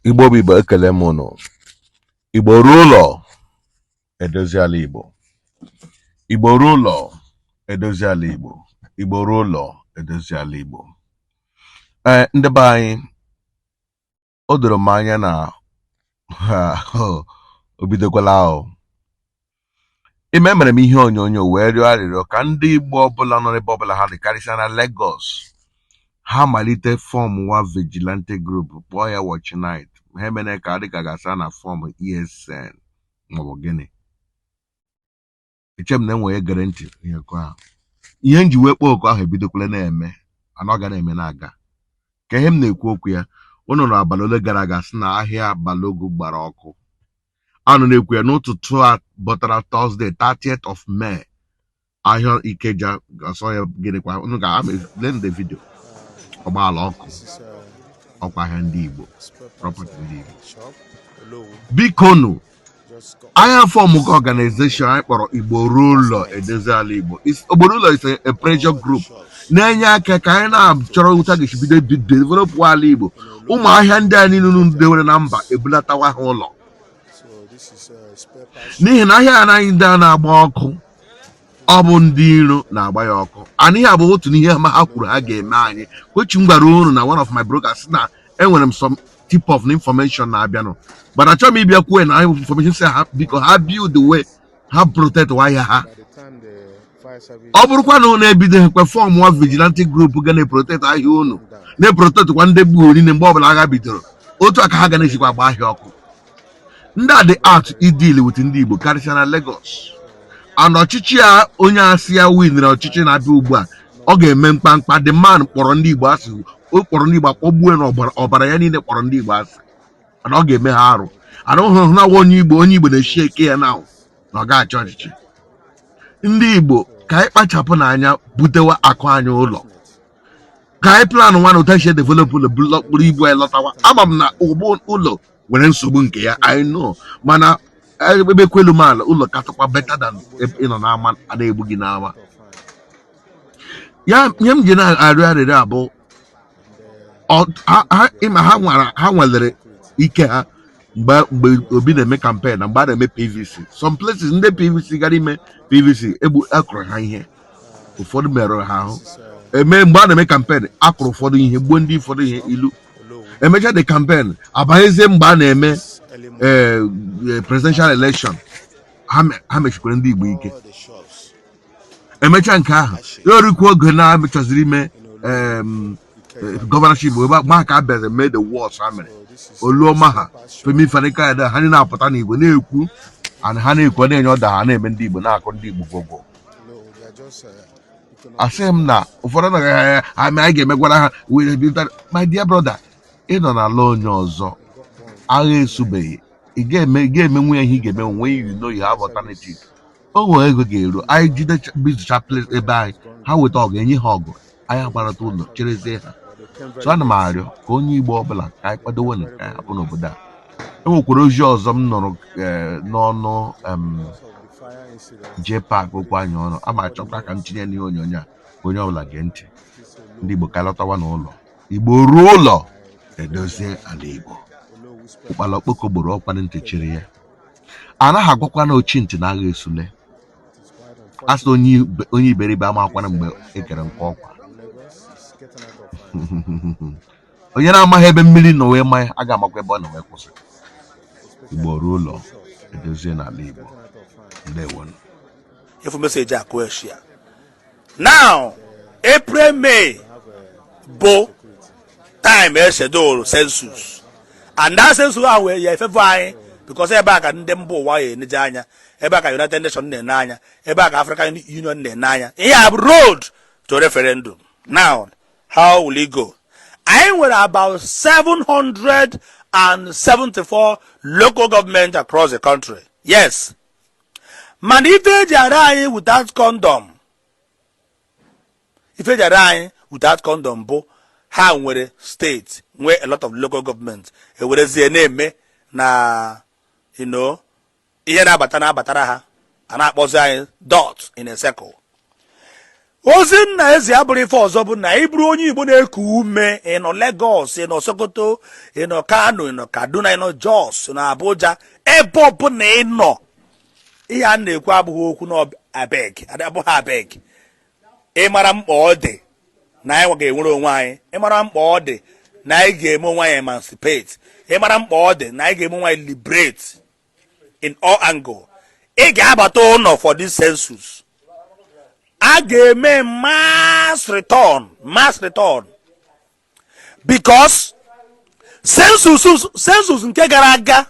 Igbo bụ Igbo, ekele m ụnụ. Igbo ruo ụlọ, edozi ala Igbo. Igbo ruo ụlọ, edozi ala Igbo. Igbo ruo ụlọ, edozi ala Igbo. Ee, ndị be anyị, o doro m anya na o bidokwala ahụ ime. Emere m ihe onyonyo wee rịọ arịrịọ ka ndị Igbo ọbụla nọ n'ebe ọbụla ha dị, karịsịa na Lagos, ha malite form nwa vigilante group, kpọọ ya Watch Night. Ha emere ka adị ka ga-asa na form ESN maọbụ gịnị. Eche m na enwere gere ntị ihe ọkụ ahụ. Ihe m ji wee kpọọ oku ahụ ebidokwala na-eme, ana ọ ga na-eme na-aga. Ka ihe m na-ekwu okwu ya, unu nọ abalị ole gara aga sị na ahịa Balogun gbara ọkụ. Anụ na-ekwu ya n'ụtụtụ a bọtara Thursday, 30th of May, ahịa Ikeja gasọ ya gịnịkwa? Unu ga-lee the video, ọgbaala ọkụ, ọkwa ahịa ndị Igbo, property ndị Igbo. Biko nụ, anyị form ka organization anyị kpọrọ Igbo Ruo Ụlọ Edozi Ala Igbo. Igbo Ruo Ụlọ is a pressure group na-enye aka ka anyị na-achọrọ ụta ga-esi bido develop ala Igbo. Ụmụ ahịa ndị a niile unu dewere na mba, ebulatawa ha ụlọ, n'ihi na ahịa anyị ndị a na-agba ọkụ, ọ bụ ndị iro na-agba ya ọkụ. Ana ihe a bụ otu n'ihe ma ha kwuru ha ga-eme anyị. Kwechi m gwara unu na one of my brokers na enwere m some tip of information na-abịanụ, but achọghị m ịbịa kwuo na information si ha biko ha build the way ha protect ahịa ha. Ọ bụrụkwa na unu ebidoghịkwa form nwa vigilante group ga na-eprotect ahịa unu, na-eprotectkwa ndị gburu niile mgbe ọbụla agha bidoro, otu a ka ha ga na-esikwa agba ahịa ọkụ. Ndị a dị out ideal with ndị Igbo, karịsịa na Lagos. And ọchịchị a, onye asị ya winere ọchịchị na-abịa ugbu a, ọ ga-eme mkpamkpa. The man kpọrọ ndị Igbo asị, o kpọrọ ndị Igbo akpọgbuo na ọbara ọbara ya niile kpọrọ ndị Igbo asị, mana ọ ga-eme ha arụ. Ana hụrụ na onye Igbo, onye Igbo na-eshi eke ya na na ọ ga-achị ọchịchị. Ndị Igbo, ka anyị kpachapụ n'anya butewa akụ anyị ụlọ, ka anyị plan nwa na ụta si develop ụlọ kpụrụ ibu anyị lọtawa. Ama m na ụgbọ ụlọ nwere nsogbu nke ya, I know, mana ebe kwelu m ala ụlọ katụkwa better than ịnọ n'ama a na-egbu gị n'ama ya. Ihe m ji na-arịọ arịrịọ abụ ịma ha nwara, ha nwelere ike ha mgbe Obi na-eme campaign na mgbe a na-eme PVC. Some places, ndị PVC gara ime PVC, egbu akụrụ ha ihe, ụfọdụ merụrụ ha ahụ. Eme mgbe a na-eme campaign, akụrụ ụfọdụ ihe, gbuo ndị ụfọdụ ihe ilu. Emecha the campaign, abanyezie mgbe a na-eme presidential election, ha mechikwara ndị Igbo ike. Emecha nke ahụ, ya orikwa oge na-achọziri ime governorship, ebe ma ka abịazi mee the worst ha mere Oluoma ha, Femi Fani-Kayode, ha niile na-apụta n'Igbo na-ekwu, and ha na-ekwu, na-enye ọda, ha na-eme ndị Igbo, na-akụ ndị Igbo gwogwo. Asị m na ụfọdụ anaghị ha anyị ga-emegwara ha. My dear brother, ị nọ n'ala onye ọzọ, agha esubeghị, ị ga-eme, ị ga-emenwu ya ihe ị ga-eme when you know you have alternative. O nwere ego ga-eru anyị jide bizucha place ebe anyị ha weta ọgụ, enye ha ọgụ, anyị agbarata ụlọ cherezie ha. So ana m arịọ ka onye Igbo ọbụla ka anyị kwadowe ka anyị hapụ n'obodo a. E nwekwara ozi ọzọ m nụrụ n'ọnụ JPAC, okwu anyị ọnụ ama achọkwa ka m tinye n'ihe onyonyo a ka onye ọbụla gee ntị. Ndị Igbo, ka lọtawa n'ụlọ. Igbo ruo ụlọ, edozie ala Igbo. Ụkpala okpoko gboro ọkwa ntị chiri ya, anaghị agwakwa na ochi ntị na agha esule. A sị onye iberibe amakwana mgbe e kere nke ọkwa. Onye na-amaghị ebe mmiri nọ wee maa, a ga-amakwa ebe ọ nọ wee kwụsị. Igbo ruo ụlọ, edozie n'ala Igbo. Ndewonu. Ifu message a, kụọ share. Now, April, May bụ time eschedule census, and that census ahụ wee ya efefe anyị, because ebe a ka ndị mba ụwa ya eneje anya, ebe a ka United Nations na-ene anya, ebe a ka African Union na-ene anya. Ihe a bụ road to referendum. Now, how will it go? Anyị nwere about 774 local government across the country, yes, mana ife eji ara anyị without condom, ife eji ara anyị without condom bụ ha nwere steeti, nwee a lot of local government, ewerezie na-eme na ihe na-abata na-abatara ha, a na-akpọzi anyị dot in a circle. Ozi nna ezi abụrụ ife ọzọ bụ na ị bụrụ onye Igbo na-eku ume, ị nọ Lagos, ị nọ Sokoto, ị nọ Kano, ị nọ Kaduna, ị nọ Jos, ị nọ Abuja, ebe ọbụla ị nọ, ihe a na-ekwu abụghị okwu na abeg, abụghị abeg. Ịmara mkpa ọ dị na anyị ga-enwere onwe anyị, ịmara mkpa ọ dị na anyị ga-eme onwe anyị emancipate, ịmara mkpa ọ dị na anyị ga-eme onwe anyị liberate in all angle, ị ga-abata ụlọ for this census. A ga-eme mass return, mass return, because census nke gara aga,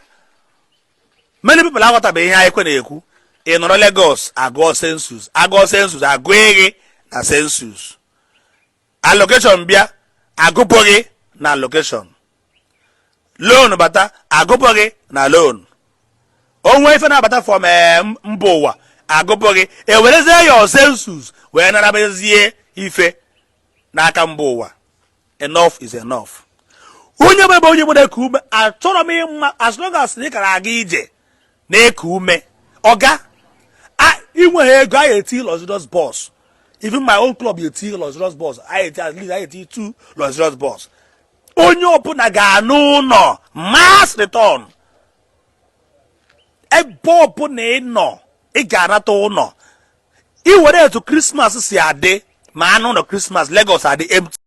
many people aghọtabeghị ihe anyị kwe na-ekwu. Ị nọrọ Lagos, agụọ census, agụọ census, agụ gị na census, allocation bịa, agụpụ gị na allocation, loan bata, agụpụ gị na loan, onwe ife na-abata from mba ụwa, agụpụ gị. Ewerezie ya census wee narabezie ife n'aka mba ụwa. Enough is enough. Onye bụ ebe onye bụ na-eku ume, achọrọ m ịma, as long as ị kara aga ije na-eku ume, ọga inweghị ego, anyị eti luxurious bus. Even my own club eti luxurious bus, anyị eti, at least anyị eti two luxurious bus. Onye ọbụla ga-anụ ụlọ, mass return. Ebe ọbụla ị nọ, ị ga-anata ụlọ. Ị were etu Christmas si adị, ma anụ ụlọ Christmas Lagos adị empty.